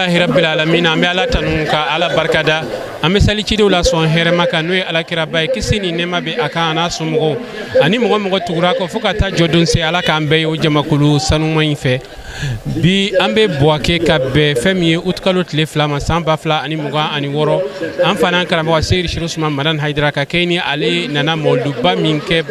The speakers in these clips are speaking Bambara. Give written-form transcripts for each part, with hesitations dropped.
Alhamdulilahi rabbil alamin. An bɛ Ala tanu ka Ala barikada. An bɛ sali cidenw la sɔn hɛrɛma kan, n'o ye Alakiraba ye, kisi ni nɛɛma bɛ a kan, a n'a somɔgɔw ani mɔgɔ mɔgɔ tugura kɔ fo ka taa jɔdon se. Ala k'an bɛɛ ye o jamakulu sanuman in fɛ. Bi an bɛ Buwake ka bɛn fɛn min ye utikalo tile 2 ma, san 2026. An fana karamɔgɔ Seyidi Sherif Usman Madani Hayidara ka kɛ ni ale nana mawuluduba min kɛ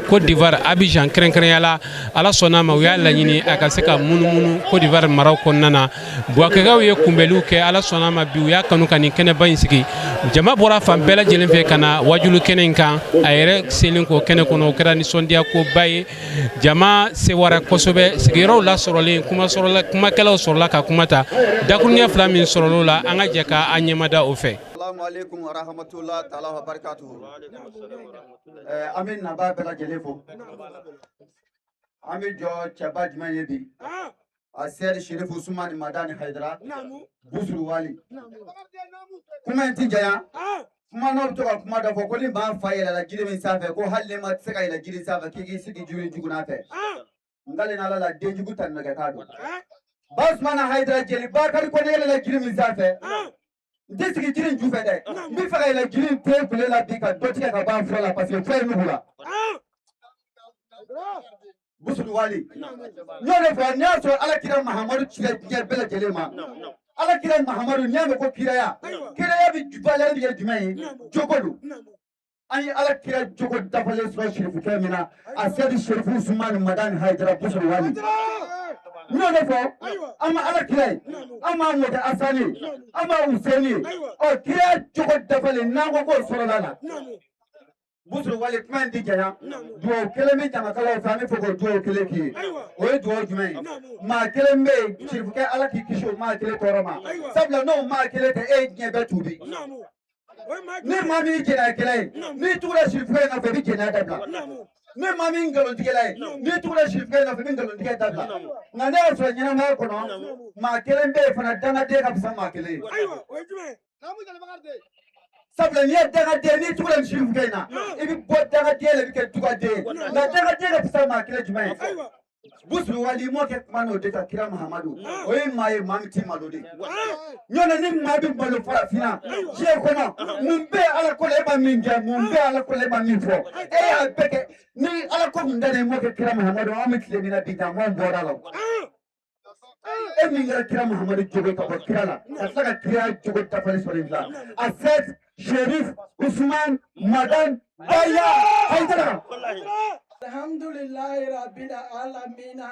Côte d'Ivoire, Abidjan kɛrɛnkɛrɛnya la. Ala sɔnna a ma, u y'a laɲini a ka se ka munumunu Côte d'Ivoire maraw kɔnɔna na. Buwakekaw ye kunbɛliw kɛ. Ala sɔnna a ma, bi u y'a kanu ka nin kɛnɛba in sigi. Jama bɔra fan bɛɛ lajɛlen fɛ ka na wajulu kɛnɛ in kan. A yɛrɛ selen kɔ kɛnɛ kɔnɔ, o kɛra nisɔndiya koba ye. Jama sewara kosɛbɛ, sigiyɔrɔw lasɔrɔlen, kuma sɔrɔla, kumakɛlaw sɔrɔla ka kuma ta. Dakuruɲɛ fila min sɔrɔla la, an ka jɛ ka an ɲɛmada o fɛ. Assalamu alaikum wa rahmatullahi ta'ala wa barakatuhu. An bɛ nabaa bɛɛ lajɛlen fo. An bɛ jɔ cɛba jumɛn ye bi? A Seyidi Sherif Usumani Madani Hayidara Busuru Wali. Kuma in ti janya. Kuma n'aw bɛ to ka kuma dɔ fɔ ko ni maa fa yɛlɛla jiri min sanfɛ, ko hali ni ma se ka yɛlɛ jiri sanfɛ, k'i k'i sigi jiri jugunan fɛ. N kalen Ala la, denjugu ta nɛgɛ t'a don. Basumana Hayidara jeli Bakari ko ne yɛlɛla jiri min sanfɛ, n tɛ sigi jiri in ju fɛ dɛ, n bɛ fɛ ka yɛlɛ jiri in ten kule la bi ka dɔ tigɛ ka bɔ a fura la, parce que fura in nugu la. Busuru Wali, n y'o de fɔ, n'i y'a sɔrɔ Ala kira Mahamadu cira diɲɛ bɛɛ lajɛlen ma, Ala kira Mahamadu, n'i y'a mɛn ko kiraya, kiraya bɛ valeur bɛ kɛ jumɛn ye? Jogo don. An ye Ala kira jogo dafalen sɔrɔ sirifukɛ min na, a Seyidi Sherif Usumani Madani Hayidara Busuru Wali. N y'o de fɔ, an ma Ala kira ye, an m'a mɔkɛ Asani ye, an m'a Useni ye. Ɔ, kiraya jogo dafalen, n'an ko k'o sɔrɔla la. Busuru Wali, kuma in ti janya. Duwawu kelen bɛ jamakalaw fɛ, an bɛ fɛ k'o duwawu kelen k'i ye. O ye duwawu jumɛn ye? Maa kelen bɛ yen, sirifukɛ, Ala k'i kisi o maa kelen tɔɔrɔ ma, sabula n'o maa kelen tɛ, e ye diɲɛ bɛɛ tuubi. Ni maa min ye jɛnɛyakɛla ye, n'i tugura sirifukɛ in nɔfɛ, i bɛ jɛnɛya dabila. Ni maa min nkalontigɛla ye, n'i tugura sirifukɛ in nɔfɛ, i bɛ nkalontigɛ dabila. Nka ne y'a sɔrɔ ɲɛnamaya kɔnɔ, maa kelen bɛ yen fana, dangaden ka fisa maa kelen ye, sabula n'i ye dangaden, n'i tugura nin sirifukɛ in na, i bɛ bɔ dangaden la, i bɛ kɛ dugaden ye. Nka dangaden ka fisa maa kelen jumɛn ye? Busuru Wali, m'o kɛ kuma n'o de ka kira Mahamadu, o ye maa ye, maa min ti malo de. Ɲɔntɛ ni maa bɛ malo farafinna diɲɛ kɔnɔ, mun bɛ Ala ko la e ma min kɛ? Mun bɛ Ala ko la e ma min fɔ? E y'a bɛɛ kɛ. Ni Ala ko kun dannen m'o kɛ kira Mahamadu, an bɛ tile min na bi tan, m'anw bɔra la. E min kɛra kira Mahamadu jogo ka bɔ kira la, ka tila ka kira jogo dafalen sɔrɔ i la, a Seyidi Sherif Usman Madan Baya Hayidara. Alhamdulillahi rabbil alamina,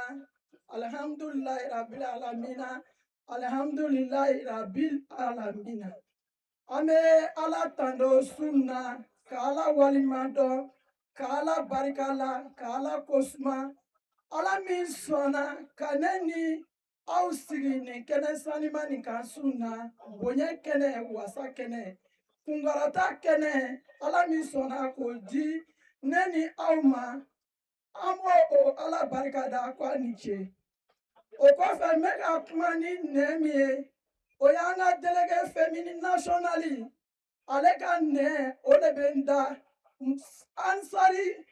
alhamdulillahi rabbil alamina, alhamdulillahi rabbil alamina. An bɛ Ala tando su na, ka Ala waliman dɔn, ka Ala barika la, ka Ala kosuma. Ala min sɔnna ka ne ni aw sigi nin kɛnɛ sanima nin kan su na, bonya kɛnɛ, wasa kɛnɛ, kunkarata kɛnɛ, Ala min sɔnna k'o di ne ni aw ma, an b'o o Ala barika da ko a ni ce. O kɔfɛ, n bɛ ka kuma ni nɛ min ye, o y'an ka délégué féminin national, ale ka nɛ, o de bɛ n da Ansari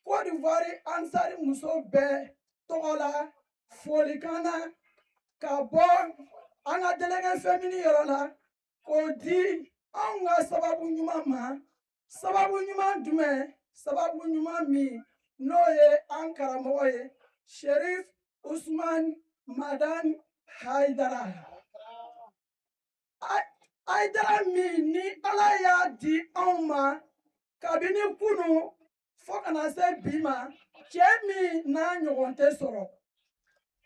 Côte d'Ivoire, Ansari muso bɛɛ tɔgɔ la, folikan na ka bɔ an ka délégué féminin yɔrɔ la k'o di anw ka sababu ɲuman ma. Sababu ɲuman jumɛn? Sababu ɲuman min n'o ye an karamɔgɔ ye, Sherif Usman Madan Hayidara. Hayidara min ni Ala y'a di anw ma kabini kunu fo ka na se bi ma, cɛ min n'a ɲɔgɔn tɛ sɔrɔ.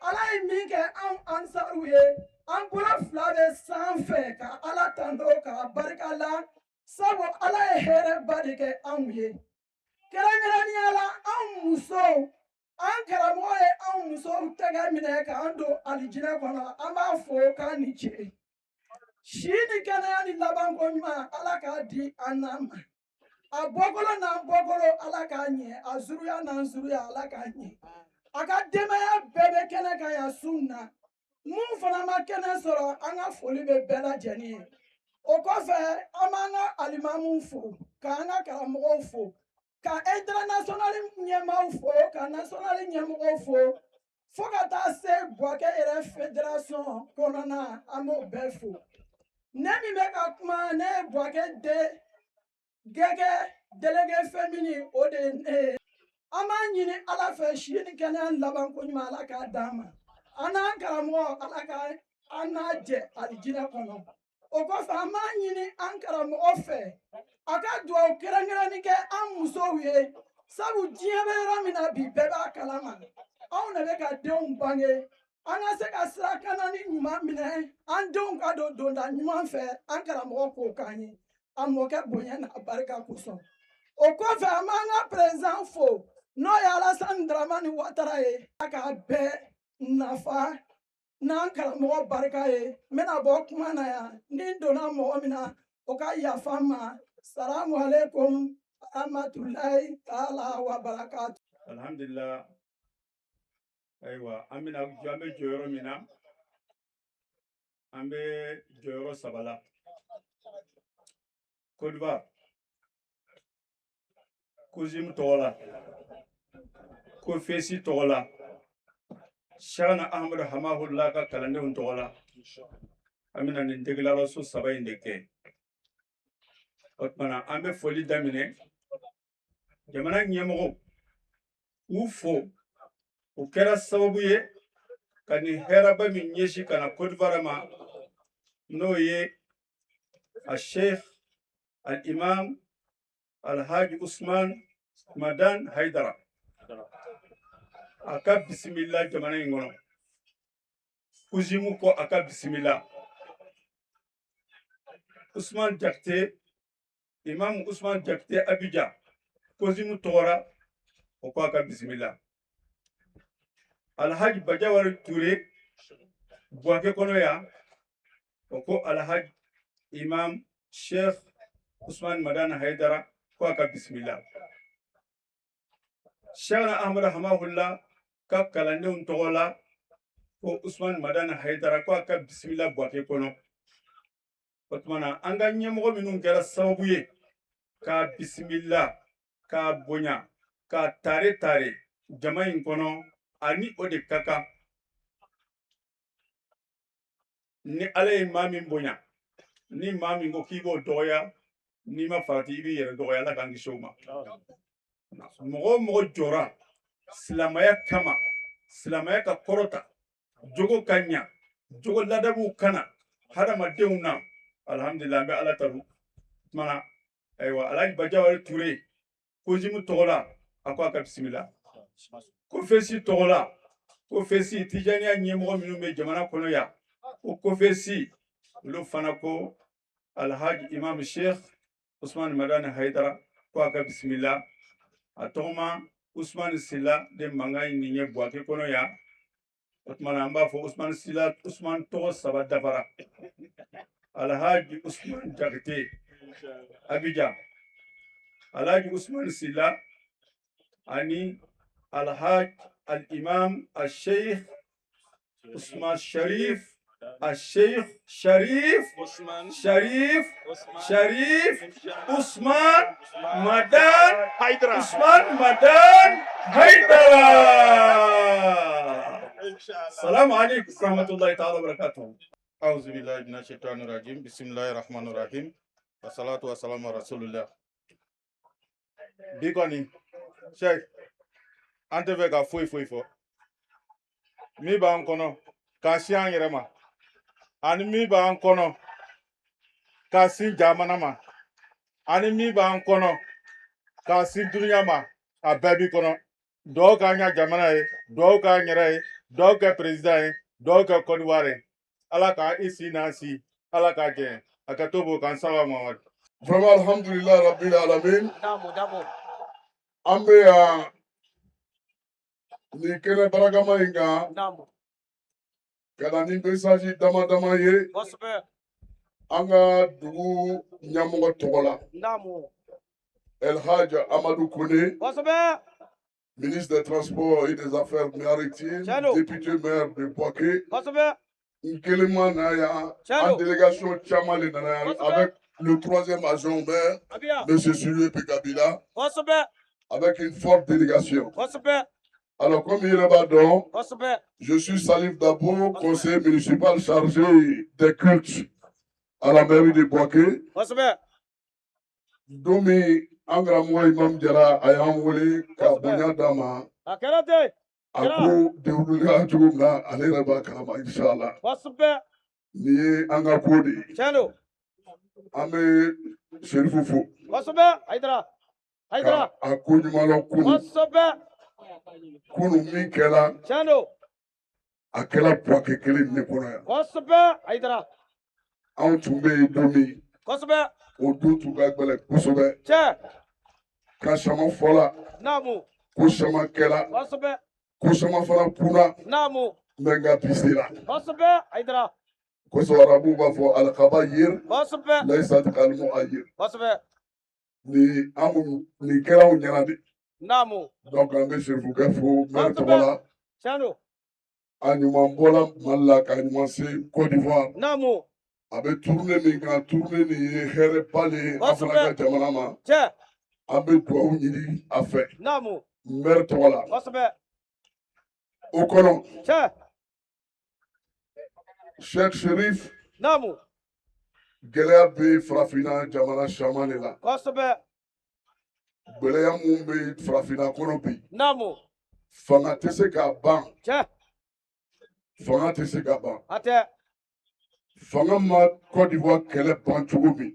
Ala ye min kɛ anw Ansariw ye, an bolo fila bɛ sanfɛ ka Ala tando k'a barika la, sabu Ala ye hɛrɛba de kɛ anw ye. Kɛrɛnkɛrɛnnenya la, anw musow, an karamɔgɔ ye anw musow tɛgɛ minɛ k'an don alijinɛ kɔnɔ. An b'a fo k'a ni ce. Si ni kɛnɛya ni labanko ɲuman, Ala k'a di an n'an ma. A bɔkolo n'an bɔkolo, Ala k'a ɲɛ. A zuruya n'an zuruya, Ala k'a ɲɛ. A ka denbaya bɛɛ bɛ kɛnɛ kan yan su in na. Mun fana ma kɛnɛ sɔrɔ, an ka foli bɛ bɛɛ lajɛlen ye. O kɔfɛ, an b'an ka alimamuw fo, k'an ka karamɔgɔw fo, ka international ɲɛmaaw fo, ka national ɲɛmɔgɔw fo. Fo ka taa se Buwakɛ yɛrɛ fédération kɔnɔna, an b'o bɛɛ fo. Ne min bɛ ka kuma, ne ye Buwakɛ de gɛgɛ délégué féminin, o de ye ne ye. An b'a ɲini Ala fɛ, si ni kɛnɛya laban ko ɲuman, Ala k'a d'an ma. An n'an karamɔgɔ, Ala ka an n'a jɛ alijinɛ kɔnɔ. O kɔfɛ, an b'a ɲini an karamɔgɔ fɛ, a ka dugawu kɛrɛnkɛrɛnni kɛ an musow ye, sabu diɲɛ bɛ yɔrɔ min na bi, bɛɛ b'a kalama, anw de bɛ ka denw bange. An ka se ka sira kanani ɲuman minɛ, an denw ka don donda ɲuman fɛ. An karamɔgɔ k'o k'an ye, a mɔkɛ bonya n'a barika kosɔn. O kɔfɛ, an b'an ka président fo, n'o ye Alasani Daramani Watara ye, a k'a bɛɛ nafa n'an karamɔgɔ barika ye. N bɛna bɔ kuma na yan. Ni n donna mɔgɔ min na, o ka yafa n ma. Salamu aleykum rahmatulahi taala wa barakatu. Alhamdulillah. Ayiwa, an bɛna jɔ, an bɛ jɔyɔrɔ min na, an bɛ jɔyɔrɔ saba la Côte d'Ivoire, COSIM tɔgɔ la, COFECI tɔgɔ la, Shana Ahmadu Hamahullah ka kalandenw tɔgɔ la. An bɛna nin déclaration saba in de kɛ. O tuma na, an bɛ foli daminɛ jamana ɲɛmɔgɔw k'u fo, o kɛra sababu ye ka nin hɛrɛba min ɲɛsin ka na Côte d'Ivoire ma, n'o ye a Sheikh al-Imam Alhaji Usman Madan Haidara, a ka bisimila jamana in kɔnɔ. COSIM ko a ka bisimila. Usman Jakite, Imam Usman Jakite Abidjan, COSIM tɔgɔra, o ko a ka bisimila. Alhaji Bajawari Ture, Buwake kɔnɔ yan, o ko Alhaji Imam Sheikh Usman Madan Haidara ko a ka bisimila. Shana Ahmadu Hamahullah ka kalandenw tɔgɔ la, ko Usman Madan Haidara ko a ka bisimila Buwake kɔnɔ. O tuma na, an ka ɲɛmɔgɔ minnu kɛra sababu ye k'a bisimila, k'a bonya, k'a tare tare jama in kɔnɔ, ani o de ka kan. Ni Ala ye maa min bonya, ni maa min ko k'i b'o dɔgɔya, n'i ma farati, i b'i yɛrɛ dɔgɔya. Ala k'an kisi o ma. Mɔgɔ o mɔgɔ jɔra silamɛya kama, silamɛya ka kɔrɔta, jogo ka ɲa, jogo ladabuw kana hadamadenw na, alhamdulillah, an bɛ Ala tanu. Kumana, ayiwa, Alhaji Bajawari Ture, COSIM tɔgɔ la, a ko a ka bisimila. COFECI tɔgɔ la, COFECI Tijaniya ɲɛmɔgɔ minnu bɛ jamana kɔnɔ yan, ko COFECI olu fana ko Alhaji Imam Sheikh Usman Madani Haidara ko a ka bisimila. A tɔgɔma Usman Sila de mankan in nin ye Buwake kɔnɔ yan. O tuma na, an b'a fɔ Usman Sila, Usman tɔgɔ saba dafara: Alhaji Usman Jakite Abidjan, Alhaji Usman Sila ani Alhaji al-Imam al-Sheikh Usman Sharif al-Sheikh Sharif Usman Sharif Usman Sharif Usman Madan Haidara. Usman Madan Haidara. Salamu alaikum rahmatullahi ta'ala wa barakatuh. أعوذ بالله من الشيطان الرجيم، بسم الله الرحمن الرحيم، والصلاة والسلام على رسول الله. Bi kɔni, Cheikh, an tɛ fɛ ka foyi foyi fɔ. Min b'an kɔnɔ k'a sin an yɛrɛ ma, ani min b'an kɔnɔ k'a sin jamana ma, ani min b'an kɔnɔ k'a sin dunuya ma, a bɛɛ b'i kɔnɔ. Duwawu k'an ka jamana ye, duwawu k'an yɛrɛ ye, duwawu kɛ président ye, duwawu kɛ Côte d'Ivoire ye. Ala ka i si n'an si, Ala k'a jɛ a ka to b'o kan. Sala Mamadu. Vraiment, alhamdulillah, rabbil alamin. An bɛ yan nin kɛnɛ barikama in kan ka na ni message dama dama ye an ka dugu ɲɛmɔgɔ tɔgɔ la. El Hadj Amadou Kone, ministre des Transports et des Affaires maritimes, député maire de Bouaké. N kelen ma na yan, an délégation caman de nana yan avec le troisième adjoint au maire, monsieur Sulué Kabila, avec une forte délégation. Alors, comme i yɛrɛ b'a dɔn, je suis Salif Dabo, conseiller municipal chargé des cultes à la mairie de Bouaké. Don min an karamɔgɔ Imam Jara a y'an wele ka bonya d'a ma, a ko déroulé cogo min na, ale yɛrɛ b'a kalama, inshallah. Nin ye an ka ko de ye. An bɛ Serifu fo. Ka a ko ɲuman lɔn kunun. Kunun min kɛra, a kɛra Bouaké kelen de kɔnɔ yan. Anw tun bɛ yen don min, o don tun ka gɛlɛn kosɛbɛ. Ka sama fɔla, ko caman kɛra, ko caman fana kunna, mɛ nka bi sera. Kosɔn arabuw b'a fɔ alikabayir layisa kalimu ayir. Ni anw nin kɛra anw ɲɛna de. Donc an bɛ Serifukɛ fo maire tɔgɔ la. A ɲuman bɔla Mali la ka ɲuman se Côte d'Ivoire. A bɛ tournée min kan, tournée nin ye hɛrɛba de ye an fana ka jamana ma. An bɛ dugawu ɲini a fɛ maire tɔgɔ la. O kɔnɔ, Cheikh Sherif, gɛlɛya bɛ farafinna jamana caman de la. Gɛlɛya mun bɛ farafinna kɔnɔ bi, fanga tɛ se k'a ban. Fanga tɛ se ka ban. Fanga ma Côte d'Ivoire kɛlɛ ban cogo min,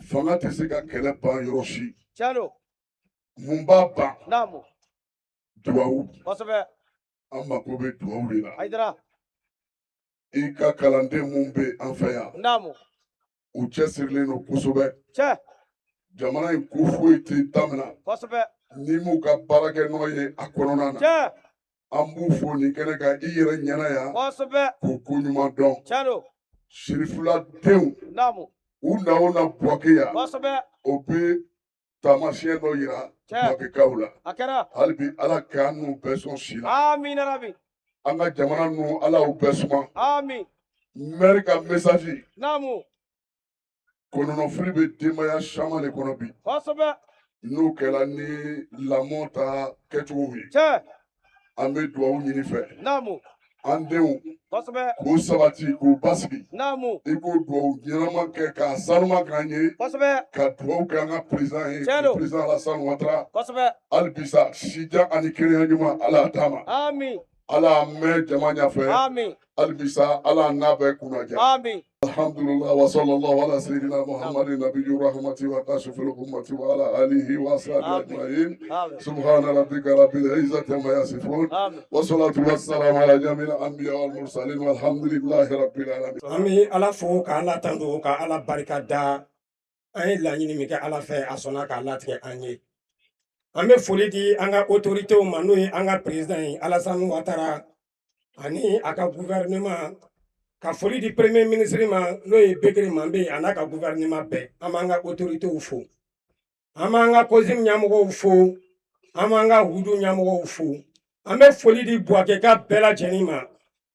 fanga tɛ se ka kɛlɛ ban yɔrɔ si. Mun b'a ban? Duwawu. An mako bɛ duwawu de la. I ka kalanden mun bɛ an fɛ yan, u cɛsirilen don kosɛbɛ. Jamana in ko foyi tɛ daminɛ n'i m'u ka baarakɛ nɔ ye a kɔnɔna na. An b'u fo nin kɛnɛ kan i yɛrɛ ɲɛna yan k'u ko ɲuman dɔn. Sirifula denw, u na o na Bouaké yan, o bɛ taamasiyɛn dɔ yira Bouakékaw la. Hali bi Ala k'an n'u bɛɛ sɔn si la. An ka jamana ninnu, Ala y'u bɛɛ suma. Maire ka message: kɔnɔnɔfili bɛ denbaya caman de kɔnɔ bi, n'o kɛra ni lamɔ ta kɛcogo ye. An bɛ dugawu ɲini fɛ, an denw k'u sabati, k'u basigi. I k'o dugawu ɲɛnama kɛ k'a sanuma k'an ye, ka dugawu kɛ an ka président ye, président Alassane Ouattara. Hali bi sa, sijan ani kɛnɛya ɲuman, Ala y'a d'a ma. Ala y'a mɛn jama ɲɛfɛ. Hali bi sa, Ala n'a bɛɛ kunna diya. Alhamdulillah wa sallallahu ala sayyidina Muhammadin nabiyyu rahmati wa kashifil ummati wa ala alihi wa ashabihi ajma'in. Subhana rabbika rabbil izzati amma yasifun wa salatu wassalamu ala jami'il anbiya wal mursalin walhamdulillahi rabbil alamin. An bɛ Ala fo ka Ala tando ka Ala barika da. An ye laɲini min kɛ Ala fɛ, a sɔnna k'a latigɛ an ye. An bɛ foli di an ka autorités ma, n'o ye an ka président ye Alassane Ouattara ani a ka gouvernement, ka foli di premier ministre ma, n'o ye Bekere Mambe, a n'a ka gouvernement bɛɛ. An b'an ka autorités fo, an b'an ka COSIM ɲɛmɔgɔw fo, an b'an ka hudu ɲɛmɔgɔw fo. An bɛ foli di Bouakéka bɛɛ lajɛlen ma.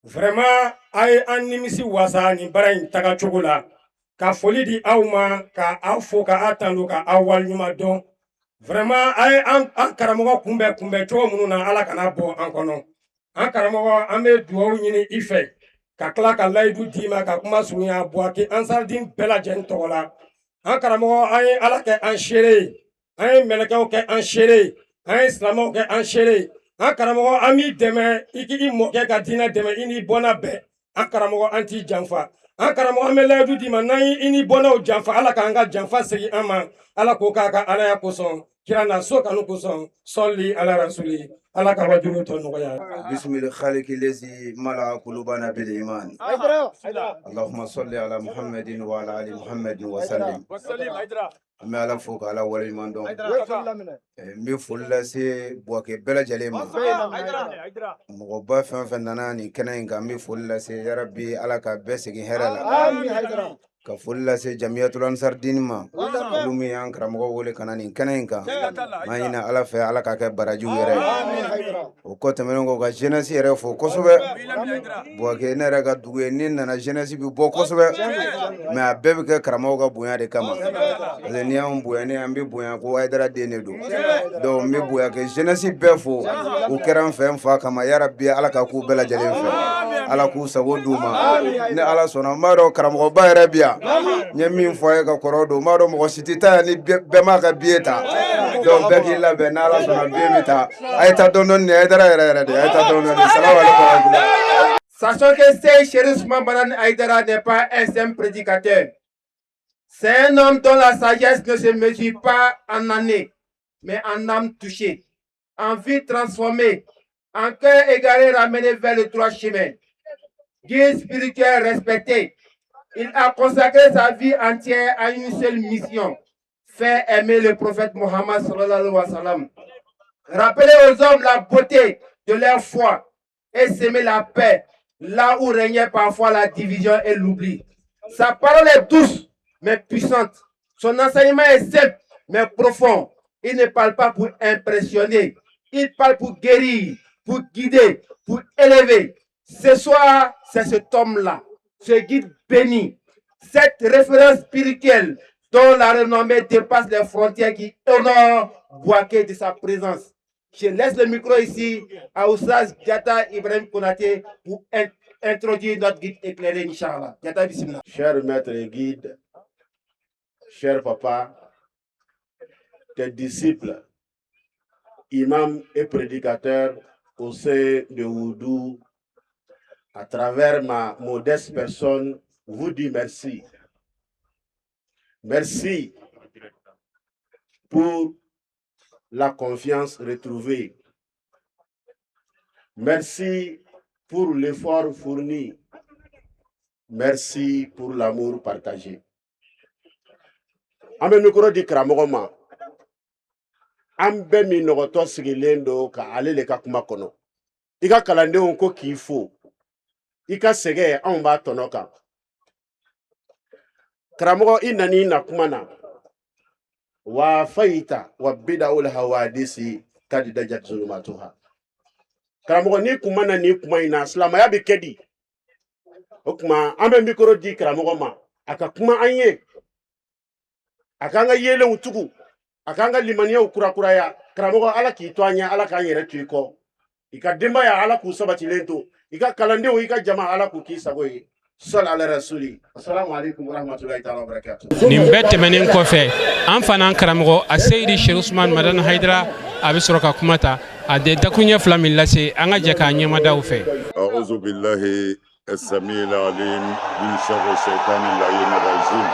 Vraiment, a ye an nimisi wasa nin baara in tagacogo la. Ka foli di aw ma, ka aw fo, ka aw tando, ka aw waleɲuman dɔn. Vraiment, a ye an karamɔgɔ kunbɛn kunbɛn cogo minnu na, Ala kana bɔ an kɔnɔ. An karamɔgɔ, an bɛ dugawu ɲini i fɛ, ka tila ka layidu d'i ma, ka kuma surunya Bouaké Ansardine bɛɛ lajɛlen tɔgɔ la. An karamɔgɔ, an ye Ala kɛ an seere ye, an ye mɛlɛkɛw kɛ an seere ye, an ye silamɛw kɛ an seere ye. An karamɔgɔ, an b'i dɛmɛ i k'i mɔkɛ ka diinɛ dɛmɛ, i n'i bɔnna bɛɛ. An karamɔgɔ, an t'i janfa. An karamɔgɔ, an bɛ layidu d'i ma, n'an ye i n'i bɔnnaw janfa, Ala k'an ka janfa segin an ma. Ala k'o k'a ka alaya kosɔn, kira na so kanu kosɔn. Sɔli ala rasuli. Ala ka wajulu tɔ nɔgɔya. بسم الخالق الذي ملأ قلوبنا بالإيمان. اللهم صل على محمد وعلى آل محمد وسلم. An bɛ Ala fo k'Ala waleɲuman dɔn. N bɛ foli lase Bouaké bɛɛ lajɛlen ma. Mɔgɔba fɛn o fɛn nana nin kɛnɛ in kan, n bɛ foli lase. Yarabi, Ala ka bɛɛ segin hɛrɛ la. Ka Ka foli lase Jamiyatul Ansar Dini ma, olu min y'an karamɔgɔ wele ka na nin kɛnɛ in kan. N b'a ɲini Ala fɛ, Ala k'a kɛ barajiw yɛrɛ ye. O kɔ tɛmɛnen kɔ, ka jeunesse yɛrɛ fo kosɛbɛ. Buwake, ne yɛrɛ ka dugu ye, ni nana, jeunesse bɛ bɔ kosɛbɛ, mais a bɛɛ bɛ kɛ karamɔgɔw ka bonya de kama, parce que n'i y'anw bonya, ne an bɛ bonya ko Hayidara den de don. Donc n bɛ Buwake jeunesse bɛɛ fo, u kɛra n fɛ n fa kama. Yarabi, Ala ka k'u bɛɛ lajɛlen fɛ, Ala k'u sago d'u ma. Ni Ala sɔnna, n b'a dɔn karamɔgɔba yɛrɛ bi yan. N ye min fɔ a ye ka kɔrɔ don, n b'a dɔn mɔgɔ si tɛ taa yan ni bɛɛ m'a ka billet ta. Donc bɛɛ k'i labɛn, n'Ala sɔnna, billet bɛ ta. A ye taa dɔɔni dɔɔni, Hayidara yɛrɛ yɛrɛ de, a ye taa dɔɔni dɔɔni. Salamu aleykum wa rahmatulah. Sachons que Sey Chérif Ousmane Madani Haïdara n'est pas un simple prédicateur. C'est un homme dont la sagesse ne se mesure pas en années, mais en âme touchée, en vie transformée, en cœur égaré ramené vers le droit chemin. Guide spirituel respecté, il a consacré sa vie entière à une seule mission, faire aimer le prophète Mohammed sallallahu alayhi wa sallam. Rappeler aux hommes la beauté de leur foi et semer la paix là où régnait parfois la division et l'oubli. Sa parole est douce mais puissante. Son enseignement est simple mais profond. Il ne parle pas pour impressionner, il parle pour guérir, pour guider, pour élever. Ce soir, c'est cet homme-là, ce guide béni, cette référence spirituelle dont la renommée dépasse les frontières qui honore Bouaké de sa présence. Je laisse le micro ici à Oustaz Diata Ibrahim Konaté pour introduire notre guide éclairé, Inch'Allah. Diata, bismillah. Cher maître et guide, cher papa, tes disciples, imams et prédicateurs au sein de Oudou, à travers ma modeste personne, vous dit merci. Merci pour la confiance retrouvée. Merci pour l'effort fourni. Merci pour l'amour partagé. An bɛ micro di karamɔgɔ ma. An bɛɛ min nɔgɔtɔ sigilen don ka ale le ka kuma kɔnɔ. I ka kalandenw ko k'i fo. I ka sɛgɛn, anw b'a tɔnɔ kan. Karamɔgɔ, i nan'i na kuma na. Wa fayita wa bida'ul hawadisi kadi dajat zulumatuha. Karamɔgɔ, n'i kun ma na nin kuma in na, silamɛya bɛ kɛ di? O tuma, an bɛ micro di karamɔgɔ ma, a ka kuma an ye, a k'an ka yelenw tugu, a k'an ka limaniyaw kurakuraya. Karamɔgɔ, Ala k'i to an ɲɛ, Ala k'an yɛrɛ to i kɔ. I ka denbaya, Ala k'u sabatilen to. I ka kalandenw, i ka jama, Ala k'u k'i sago ye. Sɔli ala rasuli. Assalamu alaikum warahmatullahi ta'ala wabarakatuh. Nin bɛɛ tɛmɛnen kɔfɛ, an fana karamɔgɔ a Seyidi Cheikh Usman Madani Hayidara, a bɛ sɔrɔ ka kuma ta, a de dakuruɲɛ fila min lase, an ka jɛ k'a ɲɛmadaw fɛ. أعوذ بالله السميع العليم من شر الشيطان اللعين الرجيم.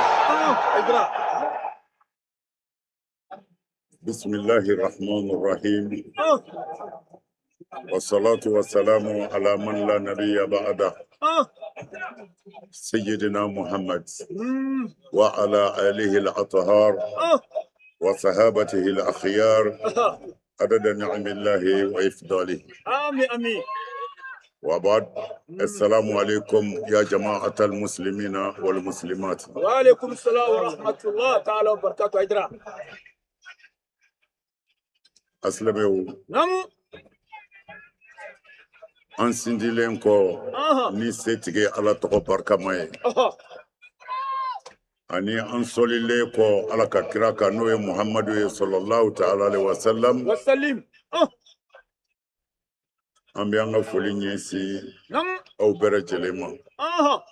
بسم الله الرحمن الرحيم، والصلاة والسلام على من لا نبي بعده، سيدنا محمد وعلى آله الأطهار وصحابته الأخيار عدد نعم الله وإفضاله. آمين آمين. وبعد، السلام عليكم يا جماعة المسلمين والمسلمات. وعليكم السلام ورحمة الله تعالى وبركاته أيدرا. Asilamɛw, an sindilen kɔ ni setigi Ala tɔgɔ barikama ye, ani an sɔlilen kɔ Ala ka kira kan, n'o ye Muhamadu ye, sɔlɔlahu ta'ala alaihi wasallam, wasalim. An bɛ an ka foli ɲɛsin aw bɛɛ lajɛlen ma.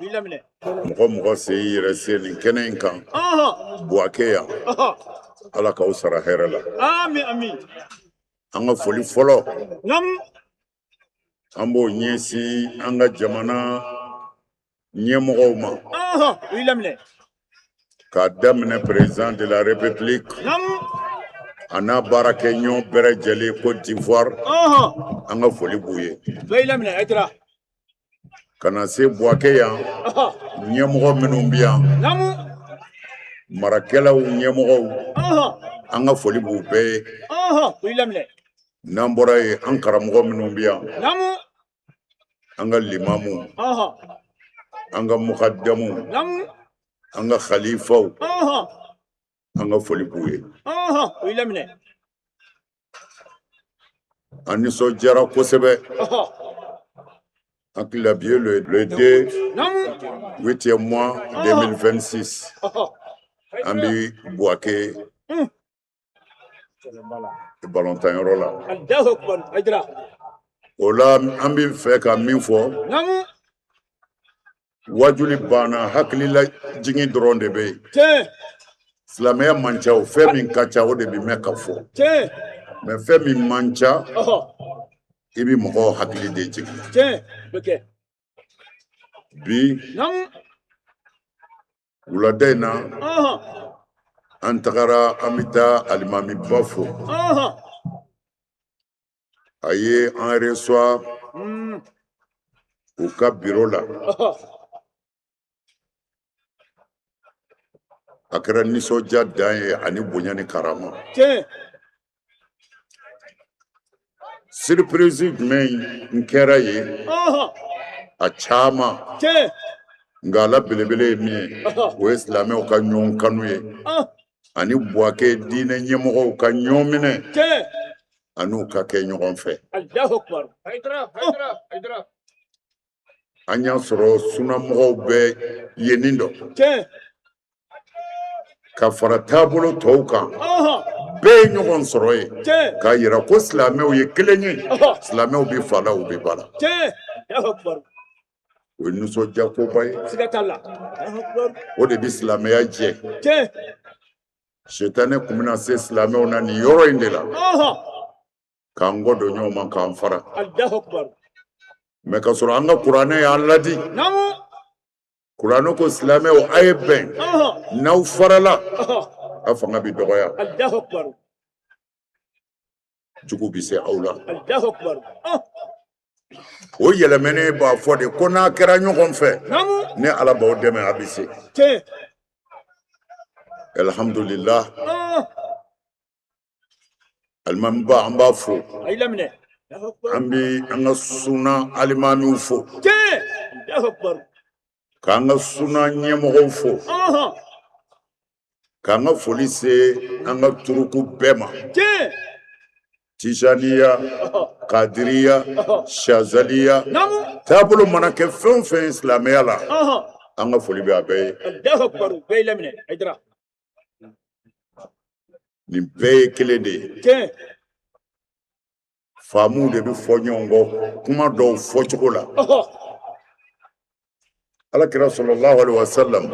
I laminɛ. Mɔgɔ mɔgɔ se y'i yɛrɛ se nin kɛnɛ in kan Buwake yan, Ala k'aw sara hɛrɛ la. Amin amin. An ka foli fɔlɔ, an b'o ɲɛsin an ka jamana ɲɛmɔgɔw ma, I laminɛ. k'a daminɛ président de la République a n'a baarakɛɲɔgɔn bɛɛ lajɛlen Côte d'Ivoire, an ka foli b'u ye. I laminɛ Aïdara. Ka na se Buwake yan, ɲɛmɔgɔ minnu bɛ yan, marakɛlaw ɲɛmɔgɔw, an ka foli b'u bɛɛ ye. I laminɛ. N'an bɔra yen, an karamɔgɔ minnu bɛ yan, an ka limamu, an ka mukadamu, An ka khalifaw, an ka foli b'u ye. O y'i laminɛ. An nisɔndiyara kosɛbɛ. Hakili la bi ye le 2 huitième mois 2026, an bi Buwake balɔntanyɔrɔ la. Allahu akbar, Hayidara. O la, an bɛ fɛ ka min fɔ, wajuli banna, hakilila jigin dɔrɔn de bɛ yen. Silamɛya man ca o, fɛn min ka ca, o de bɛ mɛn ka fɔ. Mais fɛn min man ca, i bɛ mɔgɔw hakili de jigin. Tiɲɛ bɛ kɛ. Bi wulada in na, an tagara, an bɛ taa alimamiba fo. A ye an reçoit u ka biro la. A kɛra nisɔndiya dan ye ani bonya ni karama. Surprise jumɛn n kɛra yen? A caman, nka a la belebele ye min ye, o ye silamɛw ka ɲɔgɔn kanu ye ani Buwake diinɛ ɲɛmɔgɔw ka ɲɔgɔn minɛ an'u ka kɛ ɲɔgɔn fɛ. Allahu akbar. Hayidara, Hayidara, Hayidara. An y'a sɔrɔ sunamɔgɔw bɛ yennin dɔ ka fara taabolo tɔw kan, bɛɛ ye ɲɔgɔn sɔrɔ yen k'a yira ko silamɛw ye kelen ye, silamɛw bɛ fa la, u bɛ ba la. Allahu akbar. O ye nisɔndiya koba ye. Siga t'a la. Allahu akbar. O de bɛ silamɛya jɛ. Sitanɛ kun bɛna se silamɛw na nin yɔrɔ in de la, k'an kɔ don ɲɔgɔn ma, k'an fara. Allahu akbar. Mais ka sɔrɔ an ka kuranɛ y'an ladi. Kuranɛ ko silamɛw, a ye bɛn. N'aw farala, aw fanga bɛ dɔgɔya. Allahu akbar. Jugu bɛ se aw la. Allahu akbar. O yɛlɛmɛnen b'a fɔ de ko n'a kɛra ɲɔgɔn fɛ, ne Ala b'aw dɛmɛ, a bɛ se. Alhamdulillah. Alimamiba, an b'a fo. A y'i laminɛ. An bɛ an ka suna alimamiw fo. Allahu akbar. K'an ka suna ɲɛmɔgɔw fo. K'an ka foli se an ka turuku bɛɛ ma. Tijaniya, Kadiriya, Shazaliya, taabolo mana kɛ fɛn o fɛn ye silamɛya la, an ka foli bɛ a bɛɛ ye. Allahu akbar. Bɛɛ y'i laminɛ. Hayidara. Nin bɛɛ ye kelen de ye. Faamuw de bɛ fɔ ɲɔgɔn kɔ kuma dɔw fɔcogo la. Ala kira sallallahu alaihi wasallam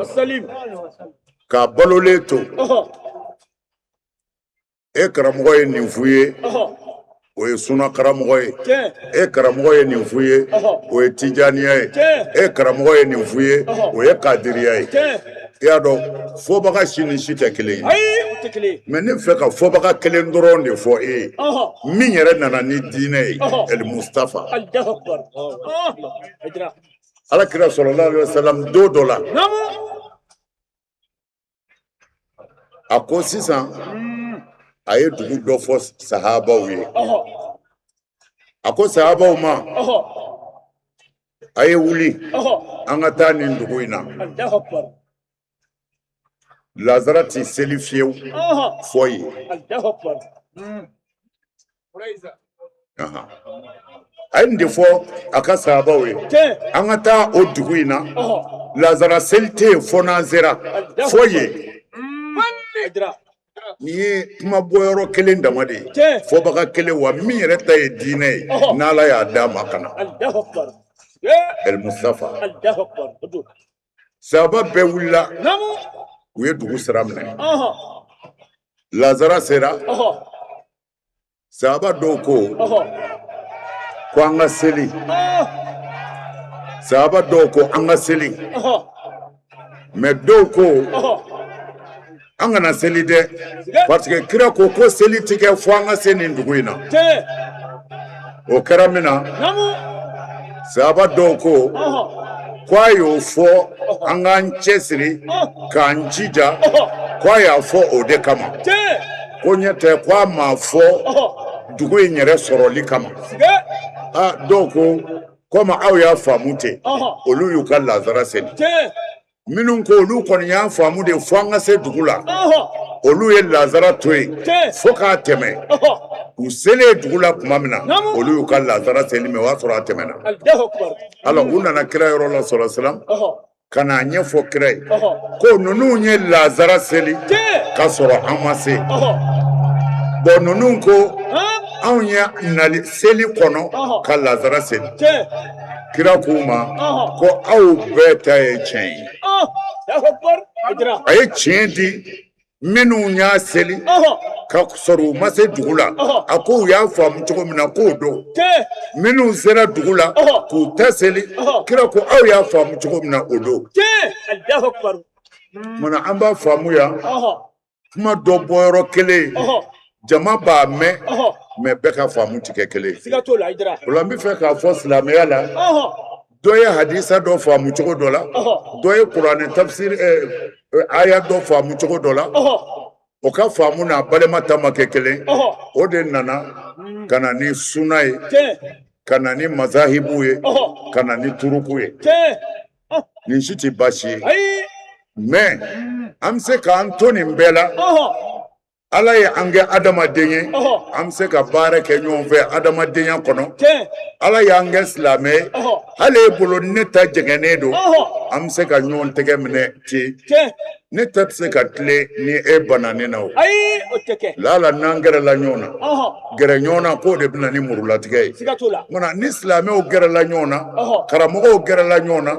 k'a balolen to, e karamɔgɔ ye nin f'u ye, o ye suna karamɔgɔ ye. E karamɔgɔ ye nin f'u ye, o ye tijaniya ye. E karamɔgɔ ye nin f'u ye, o ye kadiriya ye. I y'a dɔn, fɔbaga si ni si tɛ kelen ye. Mais ne fɛ ka fɔbaga kelen dɔrɔn de fɔ e ye, min yɛrɛ nana ni diinɛ ye, El Mustafa. Ala kira sallallahu alaihi wasallam, don dɔ la, a ko sisan, a ye dugu dɔ fɔ sahabaw ye. A ko sahabaw ma, a ye wuli, an ka taa nin dugu in na. Lazara tɛ seli fiyewu fɔ yen. A ye nin de fɔ a ka sahabaw ye: an ka taa o dugu in na, lazara seli tɛ yen fo n'an sera fo yen. Nin ye kuma bɔyɔrɔ kelen dama de ye, fɔbaga kelen wa min yɛrɛ ta ye diinɛ ye, n'Ala y'a d'a ma ka na, El Mustafa. Sahaba bɛɛ wulila, u ye dugu sira minɛ. Lazara sera. Sahaba dɔw ko ko an ka seli. Sahaba dɔw ko an ka seli, mais dɔw ko an kana seli dɛ, parce que kira ko ko seli tɛ kɛ fo an ka se nin dugu in na. O kɛra min na, sahaba dɔw ko ko a y'o fɔ an k'an cɛsiri k'an jija, ko a y'a fɔ o de kama, ko ɲɛ tɛ ko a m'a fɔ dugu in yɛrɛ sɔrɔli kama. Aa, dɔw ko komi aw y'a faamu ten, olu y'u ka lazara seli. Minnu ko olu kɔni y'a faamu de fo an ka se dugu la, olu ye lazara to yen fo k'a tɛmɛ. U selen dugu la tuma min na, olu y'u ka lazara seli, mais o y'a sɔrɔ a tɛmɛna. Alors u nana kira yɔrɔ la sɔrɔ salam ka n'a ɲɛfɔ kira ye ko ninnu ye lazara seli k'a sɔrɔ an ma se. Bon, ninnu ko anw ye nali seli kɔnɔ ka lazara seli. Kira k'u ma ko aw bɛɛ ta ye tiɲɛ ye. A ye tiɲɛ di minnu y'a seli ka sɔrɔ u ma se dugu la, a ko u y'a faamu cogo min na k'o don. Minnu sera dugu la k'u ta seli, kira ko aw y'a faamu cogo min na, o don. Mana an b'a faamu yan, kuma dɔ bɔyɔrɔ kelen, jama b'a mɛn, mais bɛɛ ka faamu ti kɛ kelen ye. O la n bɛ fɛ k'a fɔ silamɛya la, dɔ ye hadisa dɔ faamu cogo dɔ la, dɔ ye kuranɛ tafsir aya dɔ faamu cogo dɔ la, o ka faamu n'a balima ta ma kɛ kelen. O de nana ka na ni suna ye, ka na ni mazahibu ye, ka na ni turuku ye. Nin si tɛ baasi ye, mais an bɛ se k'an to nin bɛɛ la. Ala ye an kɛ adamaden ye, an bɛ se ka baara kɛ ɲɔgɔn fɛ adamadenya kɔnɔ. Ala y'an kɛ silamɛ ye, hali e bolo ne ta jɛngɛnnen don, an bɛ se ka ɲɔgɔn tɛgɛ minɛ ten. Ne ta tɛ se ka tilen ni e banna ne na. O lala n'an gɛrɛla ɲɔgɔn na, gɛrɛ ɲɔgɔn na k'o de bɛ na ni murulatigɛ ye. Nka ni silamɛw gɛrɛla ɲɔgɔn na, karamɔgɔw gɛrɛla ɲɔgɔn na,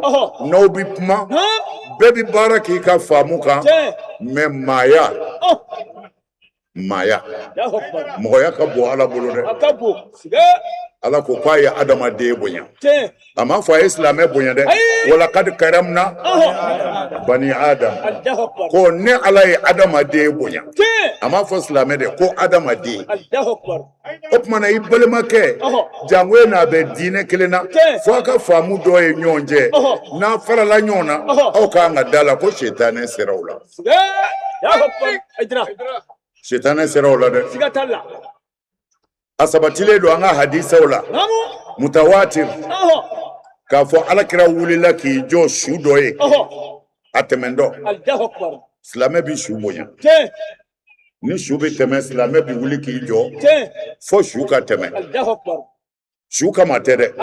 n'aw bɛ kuma, bɛɛ bɛ baara k'i ka faamu kan, mais maaya, maaya, mɔgɔya ka bon Ala bolo dɛ. Ala ko k'a ye adamaden bonya, a m'a fɔ a ye silamɛ bonya dɛ. Walakadi karamna bani adam, ko ne Ala ye adamaden bonya, a m'a fɔ silamɛ dɛ, ko adamaden. O tuma na i balimakɛ, jango e n'a bɛ diinɛ kelen na, fo a ka faamu dɔ ye ɲɔgɔn cɛ. N'a farala ɲɔgɔn na, aw ka kan ka da la ko sitanɛ sera o la. Sitanɛ sera o la dɛ. A sabatilen don an ka hadisaw la mutawatir k'a fɔ Ala kira wulila k'i jɔ su dɔ ye a tɛmɛntɔ. Silamɛ bɛ su bonya. Ni su bɛ tɛmɛ, silamɛ bɛ wuli k'i jɔ fo su ka tɛmɛ. Su kama tɛ dɛ,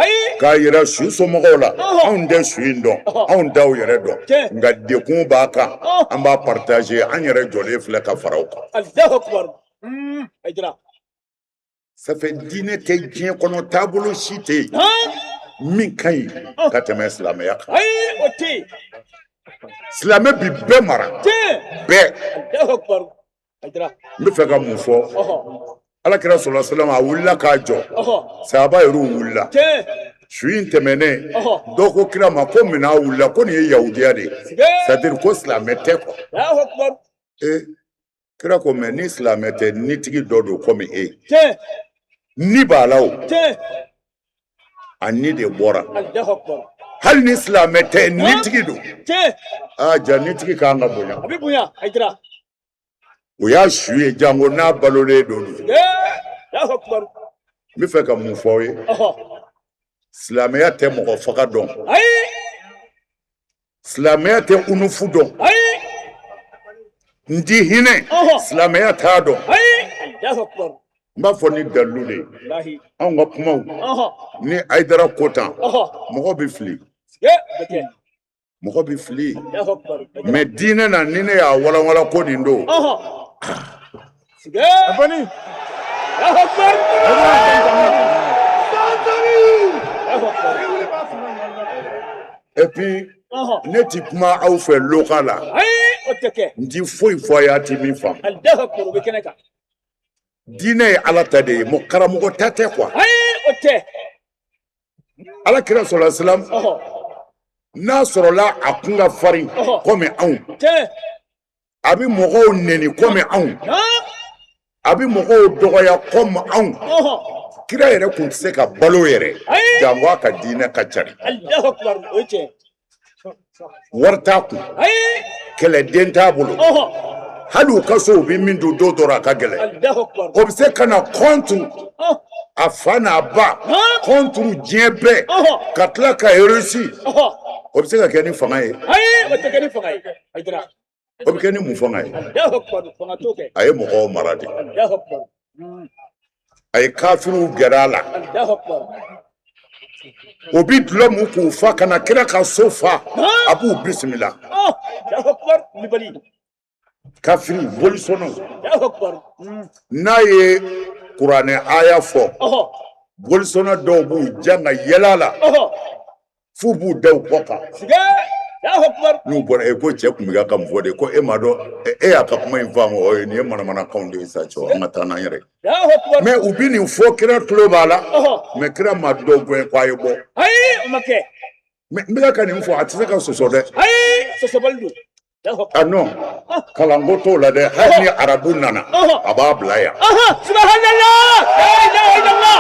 k'a yira su somɔgɔw la anw tɛ su in dɔn, anw t'aw yɛrɛ dɔn, nka dekun b'a kan, an b'a partager, an yɛrɛ jɔlen filɛ ka fara o kan. Ça fait diinɛ tɛ diɲɛ kɔnɔ, taabolo si tɛ yen min ka ɲi ka tɛmɛ silamɛya kan. Silamɛ bi bɛɛ mara bɛɛ. N bɛ fɛ ka mun fɔ? Ala kira sɔlɔ salam a wulila k'a jɔ, sahaba yɛrɛw wulila. Su in tɛmɛnen, dɔ ko kira ma ko munna a wulila? Ko nin ye yahudiya de ye, c'est à dire ko silamɛ tɛ quoi. Ee, kira ko mais ni silamɛ tɛ, nitigi dɔ don komi e ni b'a la, o a ni de bɔra. Hali ni silamɛ tɛ, nitigi don. Aa ja, nitigi kan ka bonya. A bɛ bonya, Hayidara. O y'a su ye, jango n'a balolen don. N bɛ fɛ ka mun fɔ aw ye? Silamɛya tɛ mɔgɔ faga dɔn, silamɛya tɛ unufu dɔn, n ti hinɛ, silamɛya t'a dɔn. N b'a fɔ ni dalilu de ye anw ka kumaw. Ni Hayidara ko tan, mɔgɔ bɛ fili, mɔgɔ bɛ fili, mais diinɛ na, ni ne y'a walanwalan ko nin don. Et puis ne ti kuma aw fɛ local la, n ti foyi fɔ a ye a ti min faamu. Diinɛ ye Ala ta de ye, mɔgɔ karamɔgɔ ta tɛ quoi. Ala kira sɔlɔ salam, n'a sɔrɔla a kun ka farin komi anw, a bɛ mɔgɔw neni komi anw, a bɛ mɔgɔw dɔgɔya komi anw, kira yɛrɛ kun tɛ se ka balo yɛrɛ, jango a ka diinɛ ka cari. Wari t'a kun, kɛlɛden t'a bolo, hali u ka so u bɛ min dun don dɔ a ka gɛlɛn. O bɛ se ka na contre a fa n'a ba, contre diɲɛ bɛɛ, ka tila ka réussir. O bɛ se ka kɛ ni fanga ye? Ayi, o tɛ kɛ ni fanga ye, Hayidara. O bɛ kɛ ni mun fanga ye? Allahu akbar, fanga t'o kɛ. A ye mɔgɔw mara de. Allahu akbar. A ye kafiriw gɛrɛ a la. Allahu akbar. O bi dulɔ min k'u fa ka na kira ka so fa, a b'u bisimila. Allahu akbar, wulibali. Kafiri bolisɔnnaw. Allahu akbar. N'a ye kuranɛ aya fɔ, bolisɔnna dɔw b'u jan ka yɛlɛ a la f'u b'u da u kɔ kan. N'u bɔra e ko cɛ tun bɛ ka mun fɔ de, ko e m'a dɔn, e y'a ka kuma in faamu, o ye nin ye manamanakanw de ye sa, cɛ, an ka taa n'an yɛrɛ ye. Mais u bɛ nin fɔ, kira tulo b'a la, mais kira ma dɔw gɛn ko a ye bɔ. Ayi, o ma kɛ. Mais n bɛ ka nin fɔ, a tɛ se ka sɔsɔ dɛ. Ayi, sɔsɔbali don. Ah non, kalanko t'o la dɛ. Hali ni arabu nana, a b'a bila yan. Subhanallah, la ilaha illallah.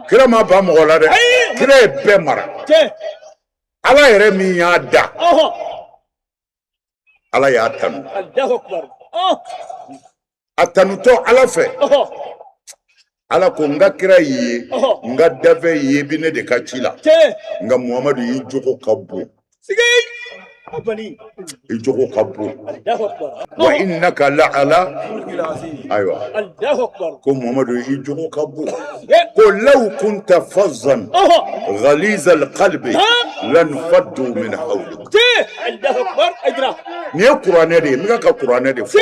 Kira ma ban mɔgɔ la dɛ. Kira ye bɛɛ mara. Ala yɛrɛ min y'a da, Ala y'a tanu. A tanutɔ Ala fɛ, Ala ko n ka kira y'i ye, n ka dafɛn y'i ye, i bɛ ne de ka ci la. Nka Muhamadu, i jogo ka bon, i jogo ka bon. Wa innaka la ala, ayiwa, ko Muhamadu, i jogo ka bon, ko law kunta fazzan ghaliza alqalbi lanfaddu min hawlik. Nin ye kuranɛ de ye, n bɛ ka kuranɛ de fɔ.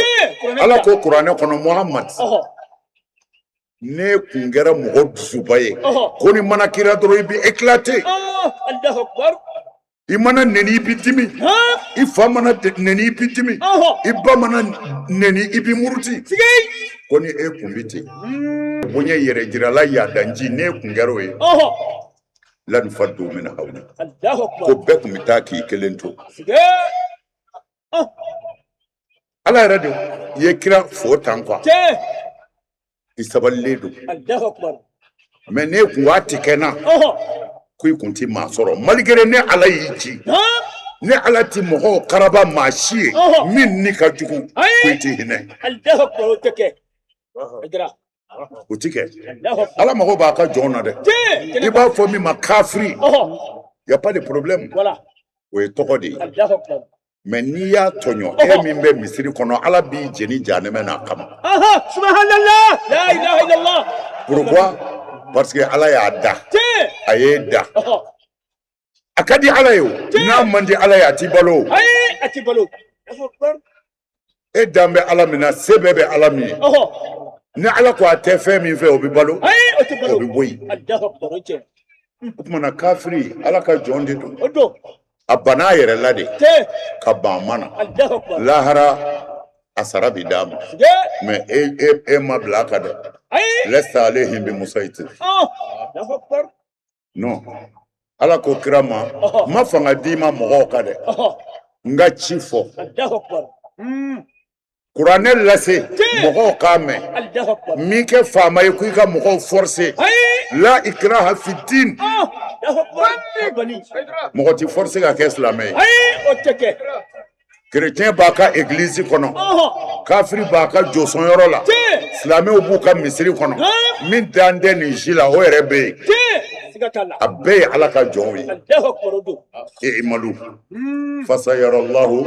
Ala ko kuranɛ kɔnɔ, Muhamadu, ne kun kɛra mɔgɔ dusuba ye, ko ni mana kira dɔrɔn i bɛ éclater, i mana neni i bɛ dimi, i fa mana neni i bɛ dimi, i ba mana neni i bɛ muruti, ko ni e kun bɛ ten, bonya yɛrɛ jirala yadanji, n'e kun kɛra o ye, lanfaddu min hawlik, ko bɛɛ kun bɛ taa k'i kelen to. Ala yɛrɛ de ye kira fo tan quoi, i sabalilen don, mais ne kun waa ti kɛ na ko i kun ti maa sɔrɔ, malgré ne Ala y'i ci, ne Ala ti mɔgɔw karaba maa si ye min ni ka jugu, ko i ti hinɛ. O ti kɛ. Ala mago b'a ka jɔn na dɛ. I b'a fɔ min ma kafiri, y a pas de problème, o ye tɔgɔ de ye. Mais n'i y'a tɔɲɔ, e min bɛ misiri kɔnɔ, Ala b'i jeni jahanɛmɛ n'a kama. Subhanallah, la ilaha illallah. Pourquoi? Parce que Ala y'a da, a y'e da, a ka di Ala ye. O n'a man di Ala ye, a t'i balo. Ayi, a t'i balo. E dan bɛ Ala min na, se bɛɛ bɛ Ala min ye, ni Ala ko a tɛ fɛn min fɛ, o bɛ balo, o bɛ bɔ yen. O tuma na kafiri, Ala ka jɔn de don. A banna a yɛrɛ la de ka ban a ma na lahara, a sara bi d'a ma. Mais e ma bila a kan dɛ. Lasta alayhim bi musaytir. Non, Ala ko kira ma, n ma fanga d'i ma mɔgɔw kan dɛ, n ka ci fɔ, kuranɛ lase mɔgɔw k'a mɛn. Min kɛ faama ye ko i ka mɔgɔw forcer, la ikraha fi din. Mɔgɔ ti forcer ka kɛ silamɛ ye. Chrétien b'a ka église kɔnɔ, kafiri b'a ka josɔnyɔrɔ la, silamɛw b'u ka misiri kɔnɔ. Min dan tɛ nin si la, o yɛrɛ bɛ yen. A bɛɛ ye Ala ka jɔnw ye. I'malu fasayarallahu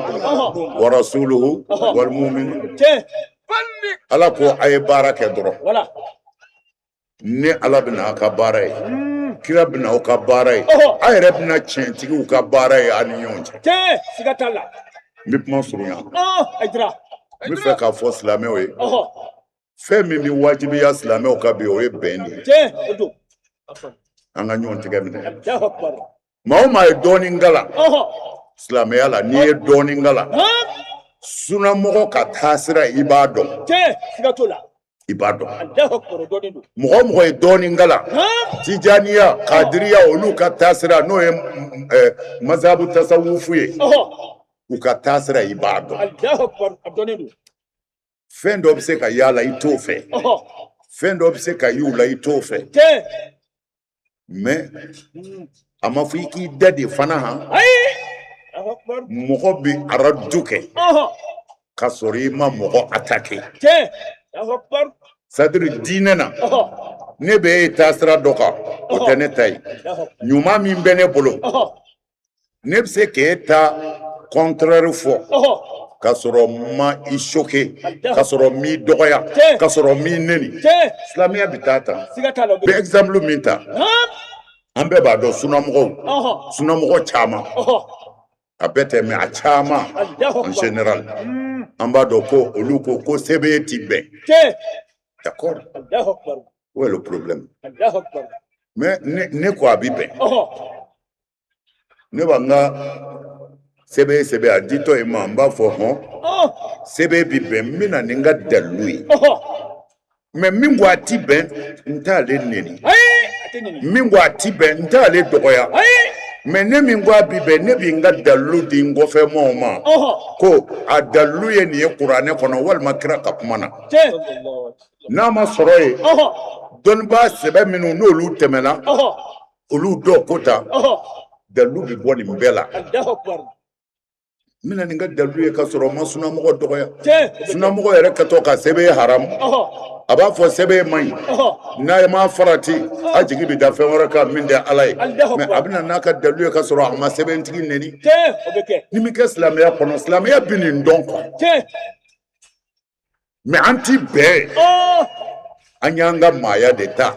wa rasuluhu wal mu'minun. Ala ko a ye baara kɛ dɔrɔn, ne Ala bɛna aw ka baara ye, kira bɛna aw ka baara ye, a yɛrɛ bɛna tiɲɛtigiw ka baara ye aw ni ɲɔgɔn cɛ. N bɛ kuma surunya. N bɛ fɛ k'a fɔ silamɛw ye, fɛn min bɛ wajibiya silamɛw kan bi, o ye bɛn de ye. An ka ɲɔgɔn tigɛ minɛ. Maa o maa ye dɔɔnin kalan silamɛya la, n'i ye dɔɔnin kalan sunamɔgɔ ka taasira, i b'a dɔn, i b'a dɔn. Mɔgɔ o mɔgɔ ye dɔɔnin kalan tijaniya, kadiriya, olu ka taasira, n'o ye mazabu tasawufu ye, u ka taasira, i b'a dɔn. Fɛn dɔ bɛ se ka y'a la, i t'o fɛ. Fɛn dɔ bɛ se ka y'u la, i t'o fɛ. Mais a ma fɔ i k'i da de fana han. Mɔgɔ bɛ aradu kɛ k'a sɔrɔ i ma mɔgɔ attaquer. C'est-à-dire diinɛ na, Ne bɛ e taasira dɔ kan, o tɛ ne ta ye. Ɲuman min bɛ ne bolo, ne bɛ se k'e ta contraire fɔ k'a sɔrɔ n ma i choquer, k'a sɔrɔ n m'i dɔgɔya, k'a sɔrɔ n m'i neni. Silamɛya bɛ taa tan. N bɛ exemple min ta, an bɛɛ b'a dɔn, sunamɔgɔw, sunamɔgɔ caman, a bɛɛ tɛ, mais a caman en général, an b'a dɔn ko olu ko ko sɛbɛn ti bɛn. D'accord, où est le problème? Mais ne ko a bi bɛn. Ne b'an ka sɛbɛn sɛbɛn a ditɔ ye ma, n b'a fɔ hɔn, sɛbɛn bi bɛn, n bɛ na ni n ka dalilu ye. Mais min ko a ti bɛn, n t'ale neni. Min ko a ti bɛn, n t'ale dɔgɔya. Mais ne min ko a bi bɛn, ne bi n ka dalilu di n kɔfɛmɔgɔw ma ko a dalilu ye nin ye kuranɛ kɔnɔ walima kira ka kuma na. N'a ma sɔrɔ yen, dɔnnibaa sɛbɛ minnu n'olu tɛmɛna, olu dɔw ko ta, dalilu bi bɔ nin bɛɛ la. N bɛna nin ka dalilu ye ka sɔrɔ n ma sunamɔgɔ dɔgɔya. Sunamɔgɔ yɛrɛ kɛtɔ ka sɛbɛn haramu, a b'a fɔ sɛbɛn man ɲi, n'a ma farati, a jigi bɛ da fɛn wɛrɛ kan min tɛ Ala ye. Mais a bɛna n'a ka dalilu ye ka sɔrɔ a ma sɛbɛntigi neni. Ni min kɛ silamɛya kɔnɔ, silamɛya bɛ nin dɔn quoi. Mais an ti bɛn, an y'an ka maaya de ta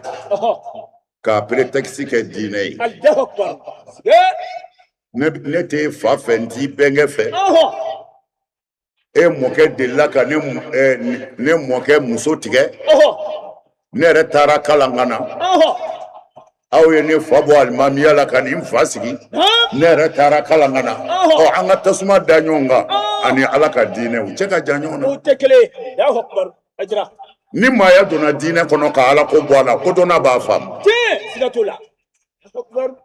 k'a prétexte kɛ diinɛ ye. Ne tɛ fa fɛ, n t'i bɛnkɛ fɛ. E mɔkɛ delila ka ne mɔkɛ muso tigɛ. Ne yɛrɛ taara kalan ka na. Aw ye ne fa bɔ alimamiya la ka nin fa sigi. Ne yɛrɛ taara kalan ka na. Ɔ, an ka tasuma da ɲɔgɔn kan ani Ala ka diinɛ, u cɛ ka jan ɲɔgɔn na. Ni maaya donna diinɛ kɔnɔ ka Ala ko bɔ a la, kodɔnna b'a faamu.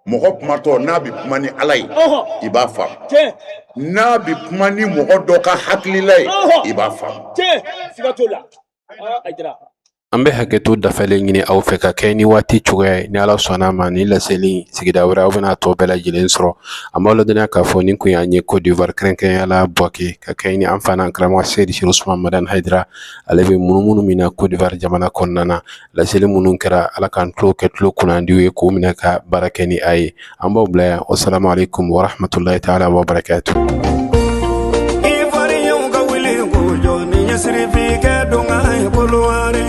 Mɔgɔ kumatɔ, n'a bɛ kuma ni Ala ye, i b'a faamu. N'a bɛ kuma ni mɔgɔ dɔ ka hakilila ye, i b'a faamu. An bɛ hakɛto dafalen ɲini aw fɛ ka kɛ ni waati cogoya ye. Ni Ala sɔnna a ma, ni laseli sigida wɛrɛ, aw bɛna tɔ bɛɛ lajɛlen sɔrɔ. An b'aw ladɔnniya k'a fɔ nin kun y'an ye Côte d'Ivoire, kɛrɛnkɛrɛnnenya la Bouaké, ka kɛ ni an fana karamɔgɔ Seyidi Chérif Ousmane Madani Haidara. Ale bɛ munumunu min na Côte d'Ivoire jamana kɔnɔna na, laseli minnu kɛra, Ala k'an tulo kɛ tulo kunnandiw ye k'u minɛ ka baara kɛ ni a ye. An b'aw bila yan. Wassalamu alaikum warahmatullahi ta'ala wa barakatuh. Ivoirien ka wuli k'u jɔ ni ɲɛsirifin kɛ don ka ye kolowaare.